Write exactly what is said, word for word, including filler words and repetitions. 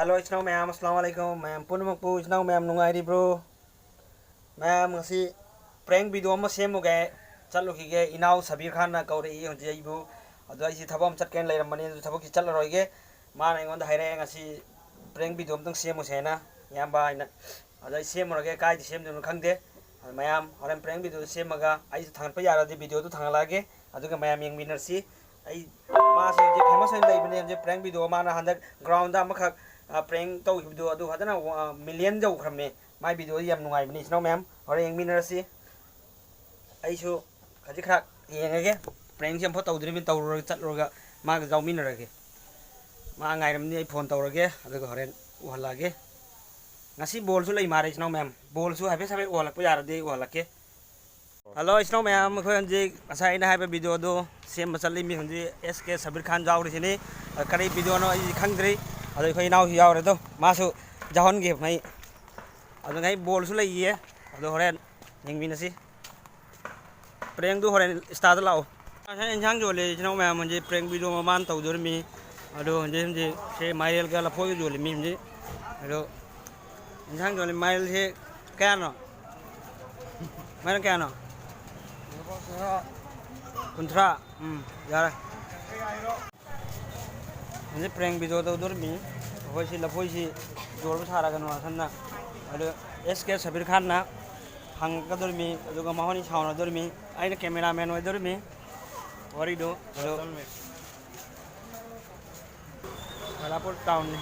Hello, ꯏꯆꯤꯟ ꯏꯅꯥꯎ ꯃꯌꯥꯝ, ꯑꯁꯂꯥꯃꯨ ꯑꯂꯥꯏꯀꯨꯝ꯫ ꯃꯌꯥꯝ ꯄꯨꯝꯅꯃꯛꯄꯨ, ꯏꯆꯤꯟ ꯏꯅꯥꯎ ꯃꯌꯥꯝ ꯅꯨꯡꯉꯥꯏꯔꯤꯕ꯭ꯔꯣ? ꯃꯌꯥꯝ, ꯉꯁꯤ prank video ꯑꯃ ꯁꯦꯝꯃꯨꯒꯦ ꯆꯠꯂꯨꯈꯤꯒꯦ꯫ ꯏꯅꯥꯎ ꯁꯕꯤꯔ ꯈꯥꯟꯅ ꯀꯧꯔꯛꯏ ꯍꯧꯖꯤꯛ ꯑꯩꯕꯨ꯫ ꯑꯗꯣ ꯑꯩꯁꯤ ꯊꯕꯛ ꯑꯃ ꯆꯠꯀꯦꯅ ꯂꯩꯔꯝꯕꯅꯤ, ꯑꯗꯨ ꯊꯕꯛꯁꯤ ꯆꯠꯂꯔꯣꯏꯒꯦ꯫ ꯃꯥꯅ ꯑꯩꯉꯣꯟꯗ ꯍꯥꯏꯔꯛꯑꯦ, "ꯉꯁꯤ prank video ꯑꯝꯇꯪ ꯁꯦꯝꯃꯨꯁꯦꯅ, ꯏꯌꯥꯝꯕ" ꯍꯥꯏꯅ꯫ ꯑꯗꯣ ꯑꯩ ꯁꯦꯝꯃꯨꯔꯒꯦ, ꯀꯥꯏꯗ ꯁꯦꯝꯗꯣꯏꯅꯣ ꯈꯪꯗꯦ꯫ ꯑꯗꯣ ꯃꯌꯥꯝ, ꯍꯣꯔꯦꯟ prank videoꯗꯨ ꯁꯦꯝꯃꯒ ꯑꯩꯁꯨ ꯊꯥꯡꯒꯠꯄ ꯌꯥꯔꯗꯤ videoꯗꯨ ꯊꯥꯡꯒꯠꯂꯛꯑꯒꯦ, ꯑꯗꯨꯒ ꯃꯌꯥꯝ ꯌꯦꯡꯃꯤꯟꯅꯔꯁꯤ꯫ ꯑꯩ, ꯃꯥꯁꯦ ꯍꯧꯖꯤꯛ famous ꯑꯣꯏꯅ ꯂꯩꯕꯅꯦ ꯍꯧꯖꯤꯛ prank video꯫ ꯃꯥꯅ ꯍꯟꯗꯛ groundꯗ ꯑꯃꯈꯛ, ꯑ, prank ꯇꯧꯈꯤꯕꯗꯣ, ꯑꯗꯨ ꯐꯖꯅ, ꯑ, million ꯌꯧꯈ꯭ꯔꯕꯅꯦ꯫ ꯃꯥꯏ videoꯗꯤ ꯌꯥꯝ ꯅꯨꯡꯉꯥꯏꯕꯅꯤ, ꯏꯆꯤꯟ ꯏꯅꯥꯎ ꯃꯌꯥꯝ꯫ ꯍꯣꯔꯦꯟ ꯌꯦꯡꯃꯤꯟꯅꯔꯁꯤ꯫ ꯑꯩꯁꯨ ꯈꯖꯤꯛ ꯈꯔ ꯌꯦꯡꯉꯒꯦ꯫ Prankꯁꯤ ꯑꯃꯐꯥꯎ ꯇꯧꯗ꯭ꯔꯤꯕꯅꯤ, ꯇꯧꯔꯨꯔꯒ ꯆꯠꯂꯨꯔꯒ ꯃꯥꯒ ꯌꯥꯎꯃꯤꯟꯅꯔꯒꯦ꯫ ꯃꯥ ꯉꯥꯏꯔꯝꯅꯤ, ꯑꯩ phone ꯇꯧꯔꯒꯦ, ꯑꯗꯨꯒ ꯍꯣꯔꯦꯟ ꯎꯍꯜꯂꯛꯑꯒꯦ꯫ ꯉꯁꯤ ballꯁꯨ ꯂꯩ ꯃꯥꯜꯂꯦ, ꯏꯆꯤꯟ ꯏꯅꯥꯎ ꯃꯌꯥꯝ꯫ Ballꯁꯨ ꯍꯥꯏꯐꯦꯠ ꯍꯥꯏꯐꯦꯠ ꯎꯍꯜꯂꯛꯄ ꯌꯥꯔꯗꯤ ꯑꯩ ꯎꯍꯜꯂꯛꯀꯦ꯫ Hello, ꯏꯆꯤꯟ ꯏꯅꯥꯎ ꯃꯌꯥꯝ, ꯑꯩꯈꯣꯏ ꯍꯧꯖꯤꯛ ꯉꯁꯥꯏ ꯑꯩꯅ ꯍꯥꯏꯕ videoꯗꯣ ꯁꯦꯝꯕ ꯆꯠꯂꯤ꯫ ꯃꯤ ꯍꯧꯖꯤꯛ ꯑꯦꯁ ꯀꯦ ꯁꯕꯤꯔ ꯈꯥꯟ ꯌꯥꯎꯔꯤꯁꯤꯅꯤ꯫ ꯑꯗ ꯀꯔꯤ videoꯅꯣ ꯑꯩꯗꯤ ꯈꯪꯗ꯭ꯔꯤ꯫ ꯑꯗꯣ ꯑꯩꯈꯣꯏ ꯏꯅꯥꯎꯁꯨ ꯌꯥꯎꯔꯦ, ꯑꯗꯣ ꯃꯥꯁꯨ ꯌꯥꯎꯍꯟꯒꯦ꯫ ꯃꯩ ꯑꯗꯨ ꯉꯥꯏ ballꯁꯨ ꯂꯩꯌꯦ꯫ ꯑꯗꯣ ꯍꯣꯔꯦꯟ ꯌꯦꯡꯃꯤꯟꯅꯁꯤ꯫ Prankꯗꯨ ꯍꯣꯔꯦꯟ Instaꯗ ꯂꯥꯛꯑꯣ꯫ ꯉꯁꯥꯏ ꯏꯟꯁꯥꯡ ꯌꯣꯜꯂꯦ, ꯏꯆꯤꯟ ꯏꯅꯥꯎ ꯃꯌꯥꯝ, ꯍꯧꯖꯤꯛ prank video ꯃꯃꯥꯅ ꯇꯧꯗꯣꯔꯤꯃꯤ꯫ ꯑꯗꯣ ꯍꯧꯖꯤꯛ, ꯍꯧꯖꯤꯛ ꯁꯦ ꯃꯥꯏꯔꯦꯜꯒ ꯂꯐꯣꯏꯒ ꯌꯣꯜꯂꯤꯃꯤ ꯍꯧꯖꯤꯛ꯫ ꯑꯗꯣ ꯏꯟꯁꯥꯡ ꯌꯣꯜꯂꯤ꯫ ꯃꯥꯏꯔꯦꯜꯁꯦ ꯀꯌꯥꯅꯣ? ꯃꯥꯏꯔꯦꯜ ꯀꯌꯥꯅꯣ? ꯀꯨꯟꯊ꯭ꯔꯥ꯫ ꯎꯝ, ꯌꯥꯔꯦ꯫ ꯍꯧꯖꯤꯛ prank video ꯇꯧꯗꯣꯔꯤꯃꯤ꯫ ꯑꯩꯈꯣꯏ ꯁꯤ ꯂꯐꯣꯏꯁꯤ ꯌꯣꯜꯕ ꯁꯥꯔꯒꯅꯨ ꯑꯁꯟꯅ꯫ ꯑꯗꯨ ꯑꯦꯁ ꯀꯦ ꯁꯕꯤꯔ ꯈꯥꯟꯅ ꯍꯪꯉꯛꯀꯗꯣꯔꯤꯃꯤ, ꯑꯗꯨꯒ ꯃꯍꯣꯅꯤ ꯁꯥꯎꯅꯗꯣꯔꯤꯃꯤ꯫ ꯑꯩꯅ cameraman ꯑꯣꯏꯗꯣꯔꯤꯃꯤ꯫ ꯋꯥꯔꯤꯗꯨ ꯑꯗꯨ ꯕꯂꯥꯄꯨꯔ townꯅꯤ꯫